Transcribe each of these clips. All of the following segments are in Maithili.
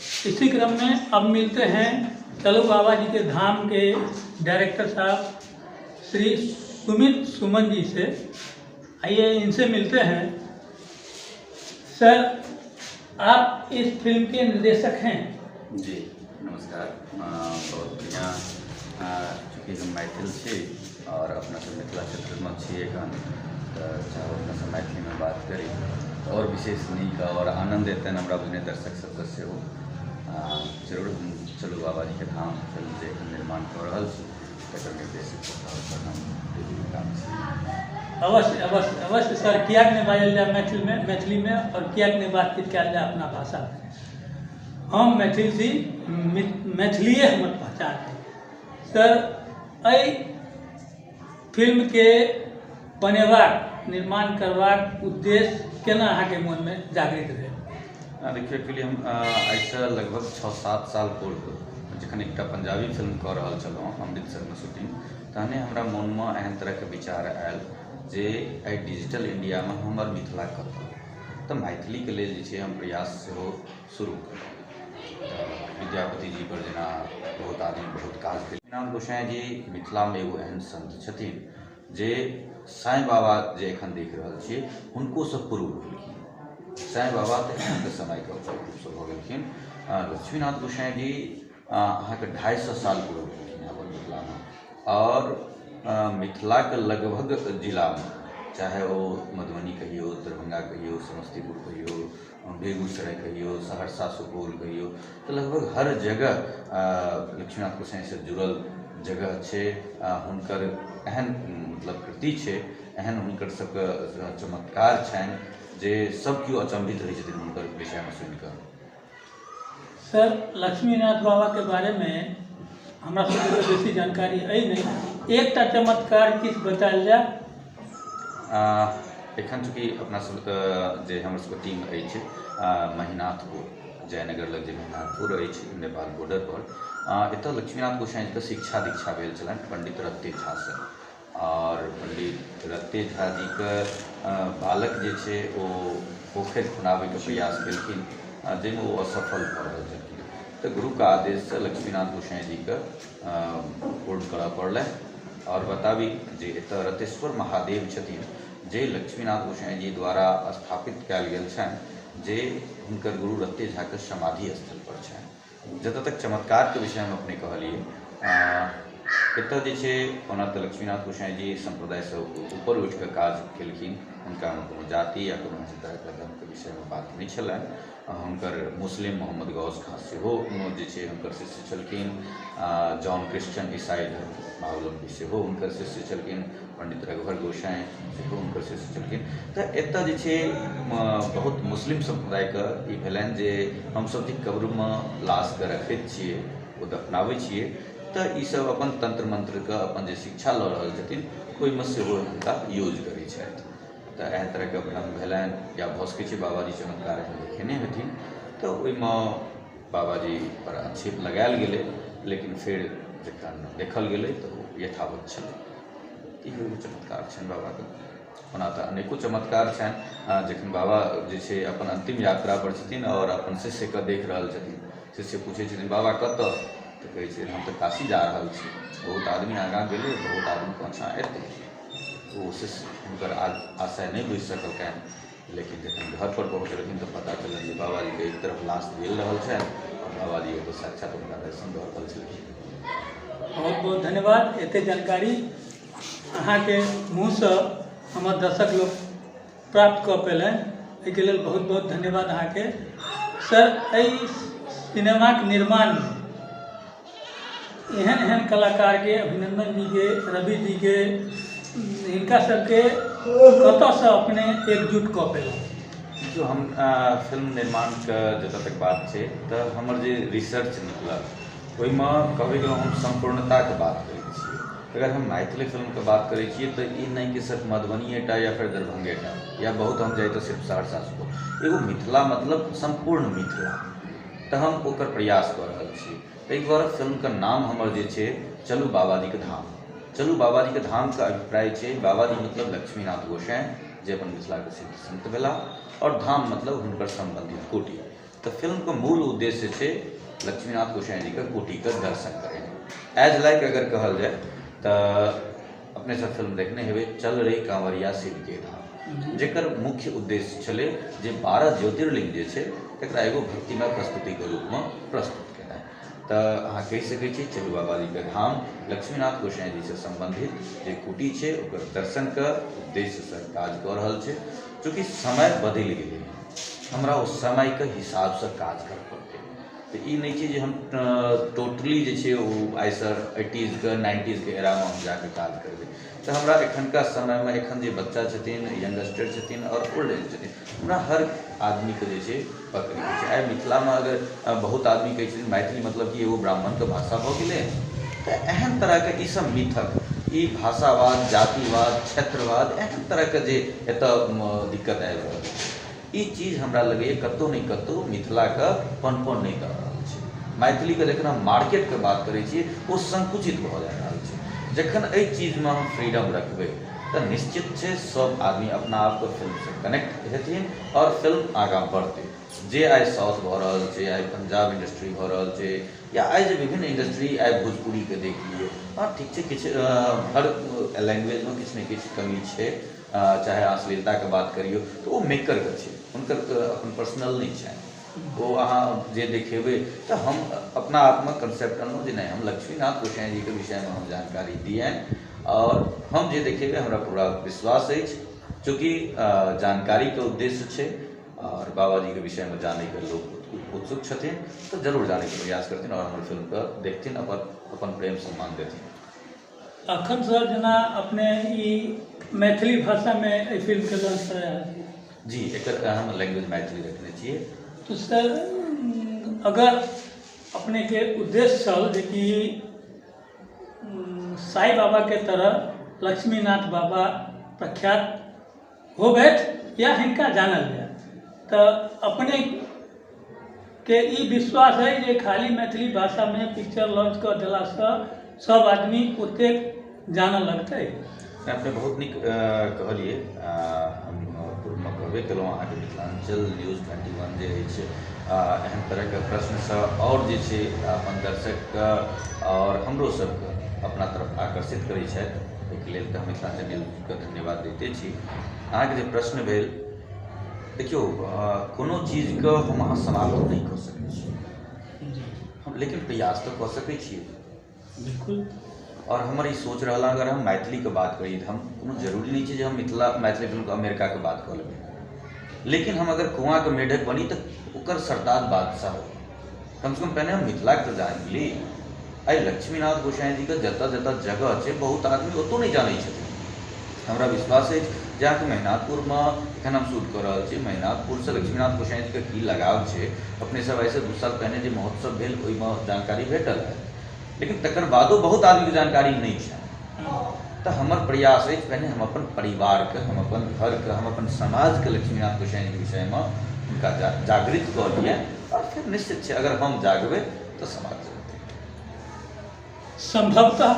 इसी क्रम में अब मिलते हैं चलू बाबा जी के धाम के डायरेक्टर साहब श्री सुमित सुमन जी से। आइए इनसे मिलते हैं। सर, आप इस फिल्म के निर्देशक हैं? जी नमस्कार। बहुत बढ़िआँ। चूँकि हम मैथिल छी आओर अपना सब मिथिला क्षेत्रमे छी एखन, तऽ चाहब अपना सब मैथिलीमे बात करी आओर विशेष नीक आओर आनन्द एतनि हमरा बुझने दर्शक सबके सेहो। जरूर हम चलू बाबाजीके धाम फिल्म जे एखन निर्माण कऽ रहल छी तकर निर्देशकके तौर पर हम भूमिकामे छी। अवश्य अवश्य अवश्य सर, किएक नहि बाजल जाय मैथिलमे, मैथिलीमे, आओर किएक नहि बातचीत कयल जाय अपना भाषामे। हम मैथिल छी, मैथिलीए हमर पहचान है। सर, एहि फिल्मके बनेबाक, निर्माण करबाक उद्देश्य केना अहाँके मोनमे जागृत भेल? देखियौ, एक्चुअली हम आइसँ लगभग 6-7 साल पूर्व जखन एकटा पंजाबी फिल्म कऽ रहल छलहुँ अमृतसरमे शूटिंग, तहने हमरा मोनमे एहन तरहके विचार आयल जे एहि डिजिटल इंडियामे हमर मिथिला कतऽ? तऽ मैथिलीके लेल जे छै हम प्रयास सेहो शुरू केलहुँ। तऽ विद्यापति जी पर जेना बहुत आदमी बहुत काज केलखिन। लक्ष्मीनाथ गोसाई जी मिथिलामे एगो एहन संत छथिन जे साईं बाबा जे एखन देख रहल छियै हुनकोसँ पूर्व भेलखिन। साईं बाबा तऽ एखनके समयके रूपसँ भऽ गेलखिन। लक्ष्मीनाथ गोसाई जी अहाँके 250 साल पूर्व भेलखिन अपन मिथिलामे, आओर मिथिलाके लगभग जिलामे, चाहे ओ मधुबनी कहियौ, दरभंगा कहियौ, समस्तीपुर कहियौ, बेगूसराय कहियौ, सहरसा सुपौल कहियौ, तऽ लगभग हर जगह लक्ष्मीनाथ गोसाईसँ जुड़ल जगह छै। हुनकर एहन मतलब कृति छै, एहन हुनकर सबके चमत्कार छनि जे सब केओ अचंभित रहै छथिन हुनकर विषयमे सुनिकऽ। सर, लक्ष्मीनाथ बाबाके बारेमे हमरा सबके तऽ बेसी जानकारी अइ नहि, एकटा चमत्कार किछु बतायल जाय? एखन चूँकि अपना सबके जे हमर सबके टीम अछि महिनाथपुर, जयनगर लग जे महिनाथपुर अछि नेपाल बॉर्डर पर, एतऽ लक्ष्मीनाथ गोसाईके शिक्षा दीक्षा भेल छलनि पंडित रत्ते झासँ, आओर पंडित रत्ते झा जीके बालक जे छै ओ पोखरि खुनाबैके प्रयास केलखिन जाहिमे ओ असफल भऽ रहल छलखिन, तऽ गुरुके आदेशसँ लक्ष्मीनाथ गोसाई जीके पूर्ण करऽ पड़लनि। आओर बताबी जे एतऽ रतेश्वर महादेव छथिन जे लक्ष्मीनाथ गोसाई जी द्वारा स्थापित कयल गेल छनि, जे हुनकर गुरु रत्ते झाके समाधि स्थल पर छनि। जतऽ तक चमत्कारके विषयमे अपने कहलियै, एतऽ जे छै ओना तऽ लक्ष्मीनाथ गोसाई जी सम्प्रदायसँ ऊपर उठिकऽ काज केलखिन, हुनकामे कोनो जाति या कोनो एहन तरहके धर्मके विषयमे बात नहि छलनि। हुनकर मुस्लिम मोहम्मद गौस खां सेहो जे छै हुनकर शिष्य छलखिन, जॉन क्रिश्चियन ईसाई धर्मावलम्बी सेहो हुनकर शिष्य छलखिन, पंडित रघुवर गोसाई सेहो हुनकर शिष्य छलखिन। तऽ एतऽ जे छै बहुत मुस्लिम समुदायके ई भेलनि जे हमसब जे कब्रमे लाशके रखैत छियै, ओ दफनाबै छियै, तऽ ईसब अपन तंत्र मंत्रके अपन जे शिक्षा लऽ रहल छथिन ओहिमे सेहो हुनका यूज करै छथि। तऽ एहन तरहके भ्रम भेलनि या भऽ सकै छै बाबाजी चमत्कार एहन देखेने हेथिन, तऽ ओहिमे बाबाजी पर आक्षेप लगायल गेलै, लेकिन फेर जखन देखल गेलै तऽ ओ यथावत छलै। इहो एगो चमत्कार छनि बाबाके। ओना तऽ अनेको चमत्कार छनि। जखन बाबा जे छै अपन अंतिम यात्रा पर छथिन आओर अपन शिष्यके देख रहल छथिन, शिष्य पूछै छथिन बाबा कतऽ, तऽ कहै छथिन हम तऽ काशी जा रहल छी, बहुत आदमी आगाँ गेलै, बहुत आदमी पाछाँ एतै। ओ शिष्य हुनकर आशय नहि बुझि सकलकनि, लेकिन जखन घर पर पहुँचलखिन तऽ पता चलल जे बाबाजीके एक तरफ लाश जलि रहल छनि आओर बाबाजी ओतऽ साक्षात हुनका दर्शन दऽ रहल छलखिन। बहुत बहुत धन्यवाद। एते जानकारी अहाँके मुँहसँ हमर दर्शक लोक प्राप्त कऽ पेलनि, एहिके लेल बहुत बहुत धन्यवाद अहाँके। सर, एहि सिनेमाके निर्माणमे एहन एहन कलाकारके, अभिनंदन जीके, रवि जीके, हिनका सबके कतऽसँ अपने एकजुट कऽ पेलहुँ? देखियौ, हम फिल्म निर्माणके जतऽ तक बात छै तऽ हमर जे रिसर्च निकलल ओहिमे कहबे केलहुँ हम सम्पूर्णताके बात करै छियै। अगर हम मैथिली फिल्मके बात करै छियै तऽ ई नहि कि सिर्फ मधुबनिए टा या फेर दरभंगे टा या बहुत हम जाइ तऽ सिर्फ सहरसा सुपौल, एगो मिथिला मतलब सम्पूर्ण मिथिला, तऽ हम ओकर प्रयास कऽ रहल छी। ताहि दुआरे फिल्मके नाम हमर जे छै चलू बाबाजीके धाम। चलू बाबाजीके धामके अभिप्राय छै बाबाजी मतलब लक्ष्मीनाथ गोसाई जे अपन मिथिलाके सिद्ध संत भेलाह, आओर धाम मतलब हुनकर सम्बन्धित कोटि। तऽ फिल्मके मूल उद्देश्य छै लक्ष्मीनाथ गोसाई जीके कुटीके दर्शन करेनाइ। एज लाइक अगर कहल जाय तऽ अपने सब फिल्म देखने हेबै चल रे कांवरिया शिव के धाम, जेकर मुख्य उद्देश्य छलै जे 12 ज्योतिर्लिंग जे छै तकरा एगो भक्तिमय प्रस्तुतिके रूपमे प्रस्तुत केनाइ। तऽ अहाँ कहि सकै छी चलू बाबाजीके धाम लक्ष्मीनाथ गोसाई जीसँ सम्बन्धित जे कुटी छै ओकर दर्शनके उद्देश्यसँ काज कऽ रहल छै। चूँकि समय बदलि गेलै, हमरा ओ समयके हिसाबसँ काज करऽ पड़तै। तऽ ई नहि छै जे हम टोटली जे छै ओ आइसँ 80s 90s एरामे हम जाकऽ काज करबै। तऽ हमरा एखनका समयमे एखन जे बच्चा छथिन, यंगस्टर छथिन आओर ओल्ड एज छथिन, हमरा हर आदमीके जे छै पकड़ैके छै। आइ मिथिलामे अगर बहुत आदमी कहै छथिन मैथिली मतलब कि एगो ब्राह्मणके भाषा भऽ गेलै, तऽ एहन तरहके ईसब मिथक, ई भाषावाद, जातिवाद, क्षेत्रवाद, एहन तरहके जे एतऽ दिक्कत आबि रहल छै, ई चीज हमरा लगैए कतहु ने कतहु मिथिलाके पनपन नहि दऽ रहल छै। मैथिलीके जखन हम मार्केटके बात करै छियै ओ संकुचित भऽ जा रहल छै। जखन एहि चीजमे हम फ्रीडम रखबै तऽ निश्चित छै सब आदमी अपना आपके फिल्मसँ कनेक्ट हेथिन आओर फिल्म आगाँ बढ़तै। जे आइ साउथ भऽ रहल छै, आइ पंजाब इंडस्ट्री भऽ रहल छै, या आइ जे विभिन्न इंडस्ट्री, आइ भोजपुरीके देख लियौ, हँ ठीक छै, किछु हर लैंग्वेजमे किछु ने किछु कमी छै, चाहे अश्लीलताके बात करियौ तऽ ओ मेकरके छै, हुनकर अपन पर्सनल नहि छनि। ओ अहाँ जे देखेबै तऽ हम अपना आपमे कंसेप्ट अनलहुँ जे नहि, हम लक्ष्मीनाथ गोसाई जीके विषयमे हम जानकारी दियनि आओर हम जे देखेबै हमरा पूरा विश्वास अछि। चूँकि जानकारीके उद्देश्य छै आओर बाबाजीके विषयमे जानैके लोक उत्सुक छथिन तऽ जरूर जानैके प्रयास करथिन आओर हमर फिल्मके देखथिन, अपन अपन प्रेम सम्मान देथिन। अखन सर जेना अपने ई मैथिली भाषामे एहि फिल्मके लॉन्च करा रहल छी? जी, एकर हम लैंग्वेज मैथिली रखने छियै। तो सर अगर अपनेके उद्देश्य छल जे कि साईं बाबाके तरह लक्ष्मीनाथ बाबा प्रख्यात होबथि या हिनका जानल जाय, तऽ अपनेके ई विश्वास है जे खाली मैथिली भाषामे पिक्चर लॉन्च कऽ देलासँ सब आदमी ओतेक जानऽ लगतै? अपने बहुत नीक कहलियै। हम पूर्वमे कहबे केलहुँ अहाँके मिथिलाञ्चल न्यूज 21 जे अछि एहन तरहके प्रश्नसँ आओर जे छै अपन दर्शकके आओर हमरो सबके अपना तरफ आकर्षित करै छथि। एहिके लेल तऽ हम मिथिलाञ्चल न्यूजके धन्यवाद दैते छी। अहाँके जे प्रश्न भेल, देखियौ कोनो चीजके हम अहाँ समाप्त नहि कऽ सकै छी हम, लेकिन प्रयास तऽ कऽ सकै छियै। बिल्कुल। आओर हमर ई सोच रहल, अगर हम मैथिलीके बात करी तऽ हम कोनो जरूरी नहि छै जे हम मिथिला मैथिली फिल्मके अमेरिकाके बात कऽ लेबै, लेकिन हम अगर कुआँके मेढक बनी तऽ ओकर सरताज बादशाह हो, कमसँ कम पहिने हम मिथिलाके तऽ जानि ली। आइ लक्ष्मीनाथ गोसाई जीके जतऽ जतऽ जगह छै बहुत आदमी ओतौ नहि जानै छथिन। हमरा विश्वास अछि जे अहाँके महिनाथपुरमे एखन हम शूट कऽ रहल छी, महिनाथपुरसँ लक्ष्मीनाथ गोसाई जीके की लगाव छै अपने सब आइसँ 2 साल पहिने जे महोत्सव भेल ओहिमे जानकारी भेटल है, लेकिन तकर बादो बहुत आदमीके जानकारी नहि छै। तऽ हमर प्रयास अछि पहिने हम अपन परिवारके, हम अपन घरके, हम अपन समाजके लक्ष्मीनाथ गोसाई जीके विषयमे हुनका जागृत कऽ लिअ आओर फेर निश्चित छै अगर हम जागबै तऽ समाज जगतै। संभवतः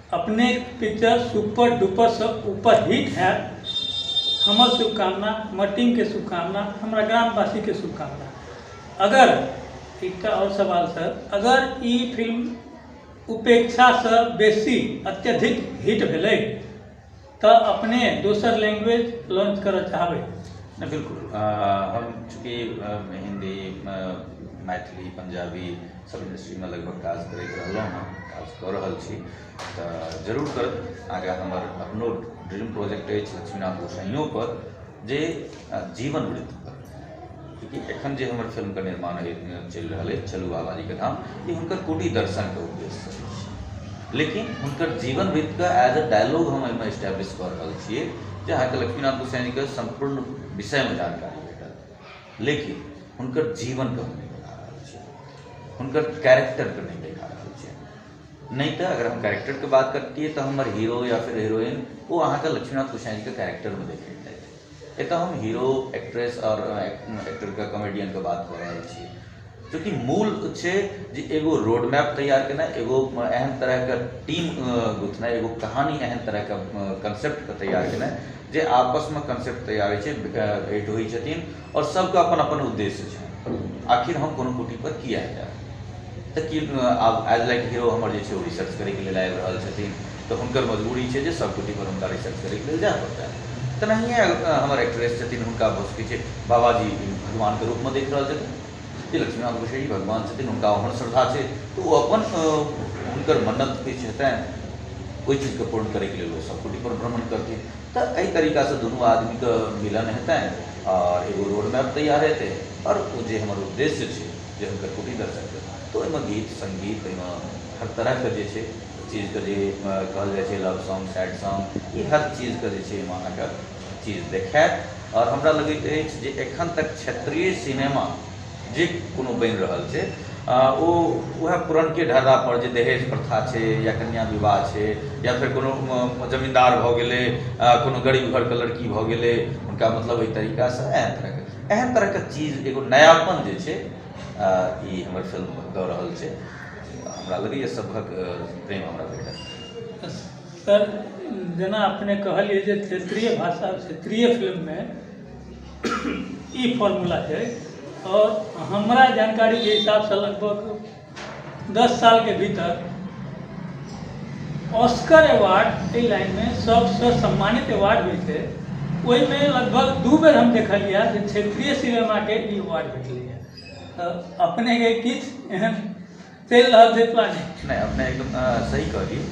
अपने पिक्चर सुपर डुपर से ऊपर हिट है, हमर शुभकामना, हमर टीमके शुभकामना, हमरा ग्रामवासीके शुभकामना। अगर एकटा और सवाल सर, अगर ई फिल्म उपेक्षासँ बेसी अत्यधिक हिट भेलै तऽ अपने दोसर लैंग्वेज लॉन्च करऽ चाहबै? नहि, बिल्कुल। हम चूँकि हिन्दी, मैथिली, पंजाबी सब इंडस्ट्रीमे लगभग काज करैत रहलहुँ हँ, काज कऽ रहल छी, तऽ जरूर करब। आगाँ हमर अपनो ड्रीम प्रोजेक्ट अछि लक्ष्मीनाथ गोसाइयोपर जे जीवन वृत्तपर, चूँकि एखन जे हमर फिल्मके निर्माण चलि रहल अछि चलू बाबाजीके धाम, ई हुनकर कुटी दर्शनके उद्देश्यसँ अछि, लेकिन हुनकर जीवन वृत्तके एज अ डायलॉग हम एहिमे एस्टैब्लिश कऽ रहल छियै जे अहाँके लक्ष्मीनाथ गोसाईजीके सम्पूर्ण विषयमे जानकारी भेटत, लेकिन हुनकर जीवनके हम नहि बता रहल छियै, हुनकर कैरेक्टरके नहि देखा रहल छियै। नहि तऽ अगर हम कैरेक्टरके बात करतियै तऽ हमर हीरो या फिर हीरोइन ओ अहाँके लक्ष्मीनाथ गोसाईजीके कैरेक्टरमे देखैत जाइत। एतऽ हम हीरो, एक्ट्रेस आओर एक्टरके, कॉमेडियनके बात कऽ रहल छी, चूँकि मूल छै जे एगो रोड मैप तैयार केनाइ, एगो एहन तरहके टीम गुथनाइ, एगो कहानी एहन तरहके कंसेप्टके तैयार केनाइ जे आपसमे कंसेप्ट तैयार होइ छै, भेंट होइ छथिन आओर सबके अपन अपन उद्देश्य छै। आखिर हम कोनो कुटी पर किया जायब। तऽ की आब एज लाइक हीरो हमर जे छै ओ रिसर्च करैके लेल आबि रहल छथिन, तऽ हुनकर मजबूरी छै जे सब कुटी पर हुनका रिसर्च करैके लेल जाय पड़तनि। तेनाहिए हमर एक्ट्रेस छथिन, हुनका भऽ सकै छै बाबाजी भगवानके रूपमे देख रहल छथिन जे लक्ष्मीनाथ गोसाई भगवान छथिन, हुनका ओहन श्रद्धा छै तऽ ओ अपन हुनकर मन्नत किछु हेतनि ओहि चीजके पूर्ण करैके लेल ओ सब कुटी पर भ्रमण करथिन। तऽ एहि तरीकासँ दुनू आदमीके मिलन हेतनि आओर एगो रोड मैप तैयार हेतै आओर ओ जे हमर उद्देश्य छै जे हुनकर कुटी दर्शनके, तऽ ओहिमे गीत सङ्गीत ओहिमे हर तरहके जे छै चीजके जे कहल जाइ छै लव सॉन्ग सैड सॉन्ग, ई हर चीजके जे छै एहिमे अहाँके चीज देखायत। आओर हमरा लगैत अछि जे एखन तक क्षेत्रीय सिनेमा जे कोनो बनि रहल छै ओ वएह पुरनके ढर्रा पर जे दहेज प्रथा छै या कन्या विवाह छै या फेर कोनो जमीन्दार भऽ गेलै, कोनो गरीब घरके लड़की भऽ गेलै, हुनका मतलब एहि तरीकासँ एहन तरहके चीज एगो नयापन जे छै ई हमर फिल्म दऽ रहल छै। हमरा लगैए सभक प्रेम हमरा भेटत। सर जेना अपने कहलियै जे क्षेत्रीय भाषा क्षेत्रीय फिल्ममे ई फॉर्मूला छै, और हमरा जानकारी के हिसाब से लगभग 10 साल के भीतर ऑस्कर अवार्ड एहि लाइन में सबसे सम्मानित अवार्ड होइ छै, ओहिमे लगभग 2 बेर हम देखलियै जे क्षेत्रीय सिनेमा के ई अवार्ड भेटलैए। तऽ अपने के किछु एहन चलि रहल छै प्लानिंग? नहि, अपने एकदम सही कहलियै।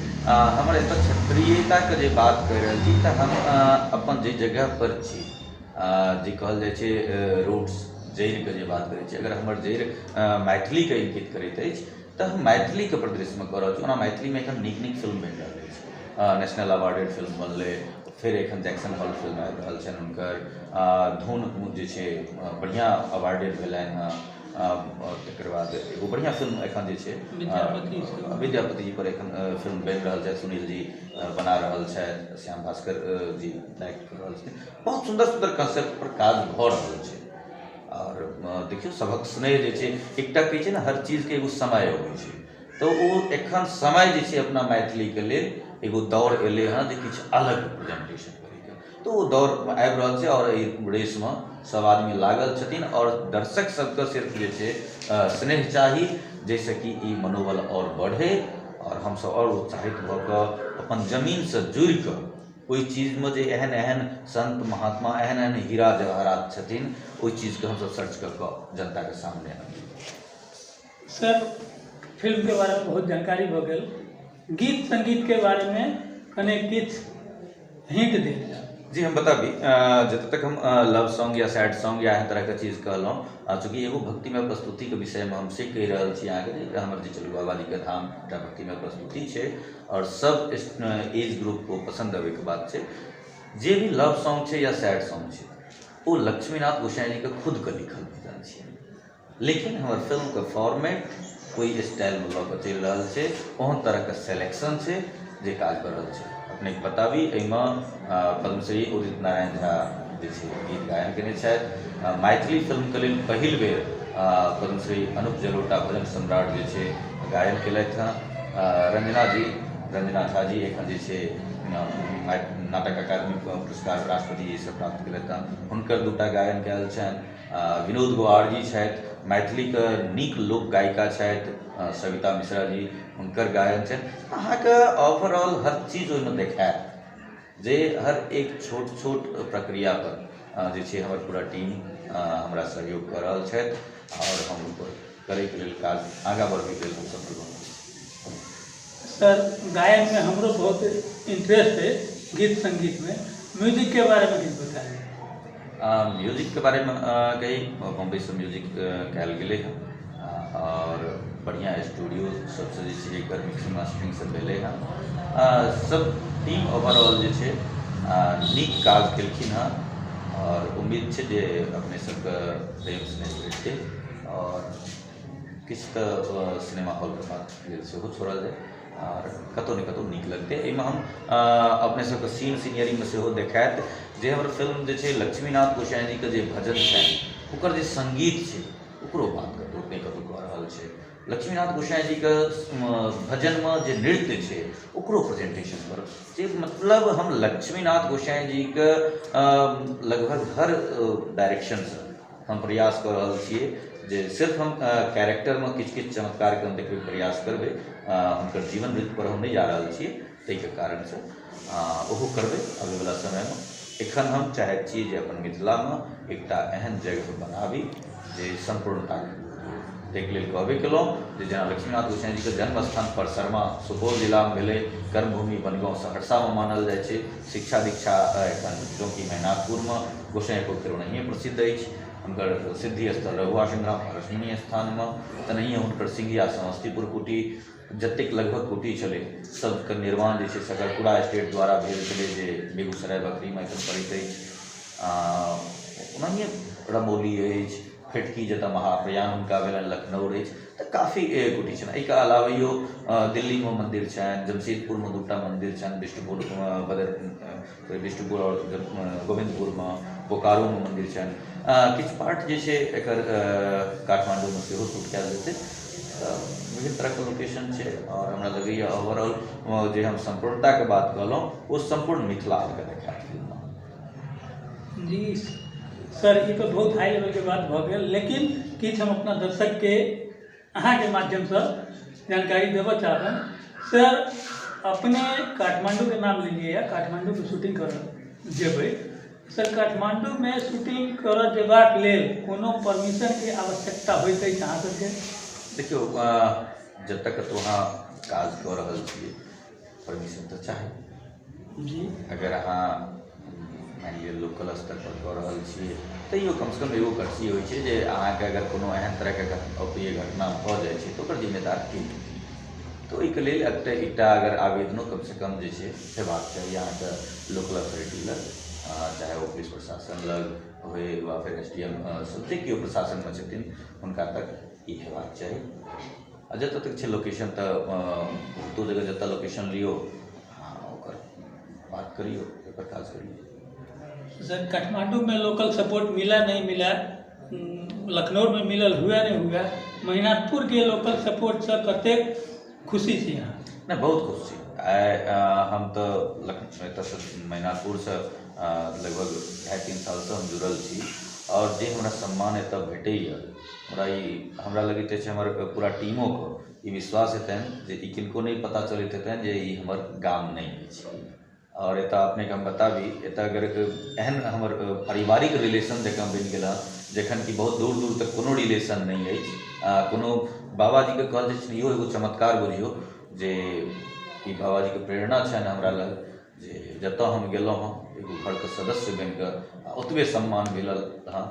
हमर एतऽ क्षेत्रीयताके जे बात कहि रहल छी तऽ हम अपन जे जगह पर छी जे कहल जाइ छै रूट्स जड़िके जे बात करै छी, अगर हमर जड़ि मैथिलीके इंगित करैत अछि तऽ हम मैथिलीके परिदृश्यमे कऽ रहल छी। ओना मैथिलीमे एखन नीक नीक फिल्म बनि रहल अछि, नेशनल अवार्डेड फिल्म बनलै, फेर एखन जैक्सन हॉल फिल्म आबि रहल छनि हुनकर, धुन जे छै बढ़िआँ अवार्डेड भेलनि हँ। तकर बाद एगो बढ़िआँ फिल्म एखन जे छै विद्यापति जी पर एखन फिल्म बनि रहल छथि, सुनील जी बना रहल छथि, श्याम भास्कर जी डायरेक्ट कऽ रहल छथिन। बहुत सुन्दर सुन्दर कॉन्सेप्ट पर काज भऽ रहल छै। आओर देखियौ सभक स्नेह जे छै एकटा कहै छै ने हर चीजके एगो समय अबै छै, तऽ ओ एखन समय जे छै अपना मैथिलीके लेल एगो दौर एलै हँ जे किछु अलग प्रेजेंटेशन करैके, तऽ ओ दौर आबि रहल छै आओर एहि रेसमे सब आदमी लागल छथिन। आओर दर्शक सबके सिर्फ जे छै स्नेह चाही जाहिसँ कि ई मनोबल आओर बढ़े आओर हमसब आओर उत्साहित भऽ कऽ अपन जमीनसँ जुड़िकऽ ओहि चीजमे जे एहन एहन संत महात्मा एहन एहन हीरा जवाहरात छथिन ओहि चीजके हमसब सर्च कऽ कऽ जनताके सामने आनब। सर फिल्मके बारेमे बहुत जानकारी भऽ गेल, गीत संगीतके बारेमे कने किछु हिंट देल जाउ। जी हम बताबी, जतऽ तक हम लव सॉन्ग या सैड सॉन्ग या एहन तरहके चीज कहलहुँ, चूँकि एगो भक्तिमय प्रस्तुतिके विषयमे हम से कहि रहल छी अहाँके जे हमर जे चलू बाबाजीके धाम एकटा भक्तिमय प्रस्तुति छै आओर सब एज ग्रुप को पसन्द अबैके बात छै। जे भी लव सॉन्ग छै या सैड सॉन्ग छै ओ लक्ष्मीनाथ गोसाई जीके खुदके लिखल भजन छै, लेकिन हमर फिल्मके फॉर्मेट ओहि स्टाइलमे लऽ कऽ चलि रहल छै, ओहन तरहके सेलेक्शन छै जे काज कऽ रहल छै। अपनेके बताबी एहिमे पद्मश्री उदित नारायण झा जे छै गीत गायन केने छथि। मैथिली फिल्मके लेल पहिल बेर पद्मश्री अनूप जलोटा भजन सम्राट जे छै गायन केलथि हँ। रंजना झा जी एखन जे छै नाटक अकादमी पुरस्कार राष्ट्रपति जीसँ प्राप्त केलथि हँ, हुनकर 2टा गायन कयल छनि। विनोद गोहार जी छथि, मैथिलीके नीक लोक गायिका छथि सविता मिश्रा जी, हुनकर गायन छनि। अहाँके ओवरऑल हर चीज ओहिमे देखायत जे हर एक छोट छोट प्रक्रिया पर जे छै हमर पूरा टीम हमरा सहयोग कऽ रहल छथि आओर हम ओकर करैके लेल काज आगाँ बढ़बैके लेल हम सफल बनल छी। सर गायनमे हमरो बहुत इंटरेस्ट है गीत संगीतमे, म्यूजिकके बारेमे किछु बताइए। म्यूजिकके बारेमे कही बम्बईसँ म्यूजिक कयल गेलै हँ आओर बढ़िआँ स्टूडियो सबसँ जे छै एकर मिक्सिंग मास्टरिंग सब भेलै हँ। सब टीम ओवरऑल जे छै नीक काज केलखिन हँ आओर उम्मीद छै जे अपने सबके प्रेम स्नेह भेटतै आओर किछु तऽ सिनेमा हॉलके बात लेल सेहो छोड़ल जाय आओर कतहु ने कतहु नीक लगतै। एहिमे हम अपने सबके सीन सीनियरिंगमे सेहो देखायत जे हमर फिल्म जे छै लक्ष्मीनाथ गोसाई जीके जे भजन छनि ओकर जे सङ्गीत छै ओकरो बात कतहु ने कतहु कऽ रहल छै। लक्ष्मीनाथ गोसाई जीके भजनमे जे नृत्य छै ओकरो प्रेजेंटेशन पर जे मतलब हम लक्ष्मीनाथ गोसाई जीके लगभग हर डायरेक्शनसँ हम प्रयास कऽ रहल छियै जे सिर्फ हम कैरेक्टरमे किछु किछु चमत्कारके हम देखबैके प्रयास करबै। हुनकर जीवन वृत्तपर हम नहि जा रहल छियै, ताहिके कारणसँ ओहो करबै अबैवला समयमे। एखन हम चाहैत छी जे अपन मिथिलामे एकटा एहन जगह बनाबी जे सम्पूर्णता, ताहिके लेल कहबे केलहुँ जे जेना लक्ष्मीनाथ गोसाई जीके जन्म स्थान परसरमा सुपौल जिलामे भेलै, कर्मभूमि बनगाँव सहरसामे मानल जाइ छै, शिक्षा दीक्षा एखन चूँकि महिनाथपुरमे गोसाई पोखरि ओनाहिए प्रसिद्ध अछि, हुनकर सिद्धि स्थल रघुआ सिंघा पारसमणि स्थानमे, तेनाहिए हुनकर सिंघिया समस्तीपुर कुटी, जतेक लगभग कुटी छलै सबके निर्माण जे छै सकरपुरा स्टेट द्वारा भेल छलै जे बेगूसराय बकरीमे एखन पड़ैत अछि। ओनाहिए रमौली अछि, फेटकी जतऽ महाप्रयाण हुनका भेलनि लखनऊ अछि, तऽ काफी कुटी छनि। एहिके अलावैयो दिल्लीमे मन्दिर छनि, जमशेदपुरमे 2टा मन्दिर छनि, बिष्टुपुर बिष्टुपुर आओर गोविन्दपुरमे, बोकारोमे मन्दिर छनि। किछु पार्ट जे छै एकर काठमाण्डूमे सेहो शूट कयल जेतै। तऽ विभिन्न तरहके लोकेशन छै आओर हमरा लगैए ओवरऑल जे हम सम्पूर्णताके बात कहलहुँ ओ सम्पूर्ण मिथिलाके देखायत फिल्ममे। जी सर, ई तऽ बहुत हाई लेवलके बात भऽ गेल, लेकिन किछु हम अपना दर्शकके अहाँके माध्यमसँ जानकारी देबऽ चाहबनि। सर, अपने काठमाण्डूके नाम लेलियै, काठमाण्डूके शूटिंग करऽ जेबै। सर, काठमाण्डूमे शूटिंग करऽ जेबाक लेल कोनो परमिशनके आवश्यकता होइत अछि अहाँ सबके? देखियौ, जतऽ कतहु अहाँ काज कऽ रहल छियै परमिशन तऽ चाही जी। अगर अहाँ मानि लिअ लोकल स्तर पर कऽ रहल छियै तैयो कमसँ कम एगो कर्सी होइ छै जे अहाँके अगर कोनो एहन तरहके अप्रिय घटना भऽ जाइ छै तऽ ओकर जिम्मेदार के हेतै। तऽ ओहिके लेल एकटा अगर आवेदनो कमसँ कम जे छै हेबाक चाही अहाँके लोकल अथॉरिटी लग, चाहे ओ पुलिस प्रशासन लग होइ वा फेर SDM सब जे केओ प्रशासनमे छथिन हुनका तक ई हेबाक चाही। आ जतऽ तक छै लोकेशन तऽ बहुतो जगह जतऽ लोकेशन लियौ ओकर बात करियौ, ओकर काज करियौ। सर, काठमांडू में लोकल सपोर्ट मिला नहीं मिला, लखनऊ में मिलल हुआ नहीं हुआ, महिनाथपुर के लोकल सपोर्ट से कतेक खुशी छी अहाँ? नहीं, बहुत खुश छी। आइ हम तऽ एतऽसँ महिनाथपुरसँ लगभग 2.5-3 सालसँ हम जुड़ल छी आओर जे हमरा सम्मान एतऽ भेटैए हमरा लगैत अछि हमर पूरा टीमोके ई विश्वास हेतनि जे ई किनको नहि पता चलैत हेतनि जे ई हमर गाम नहि अछि। आओर एतऽ अपनेके हम बताबी, एतऽ अगर एहन हमर पारिवारिक रिलेशन जकाँ बनि गेल हँ, जखन कि बहुत दूर दूर तक कोनो रिलेशन नहि अछि। कोनो बाबाजीके कहल जाइ छै, इहो एगो चमत्कार बुझियौ जे ई बाबाजीके प्रेरणा छनि हमरा लग जे जतऽ हम गेलहुँ हँ एगो घरके सदस्य बनिकऽ ओतबे सम्मान मिलल हँ।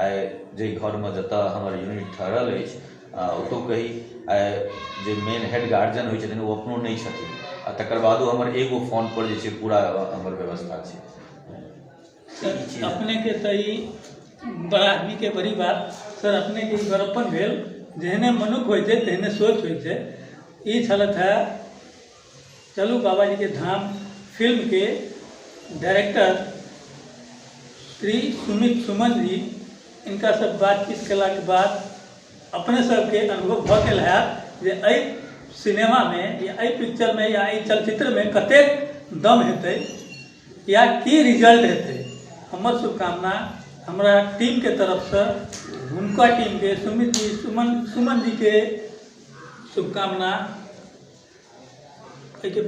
आइ जाहि घरमे जतऽ हमर यूनिट ठहरल अछि ओतौ कही आइ जे मेन हेड गार्जियन होइ छथिन ओ अपनो नहि छथिन, आ तकर बादो हमर एगो फोन पर जे छै पूरा हमर व्यवस्था छै। सर, अपने के तऽ ई बड़ा आदमी के बड़ी बात सर, अपने के ई बड़प्पन भेल, जेहने मनुख होइ छै तेहने सोच होइ छै। ई छलथि है चलू बाबाजी के धाम फिल्म के डायरेक्टर श्री सुमित सुमन जी। इनका सब बातचीत कयलाके बाद अपने सबके अनुभव भऽ गेल हैत जे एहि सिनेमामे या एहि पिक्चरमे या एहि चलचित्रमे कतेक दम हेतै या की रिजल्ट हेतै। हमर शुभकामना हमरा टीमके तरफसँ हुनका टीमके सुमित जी सुमन जी के शुभकामना। एहिके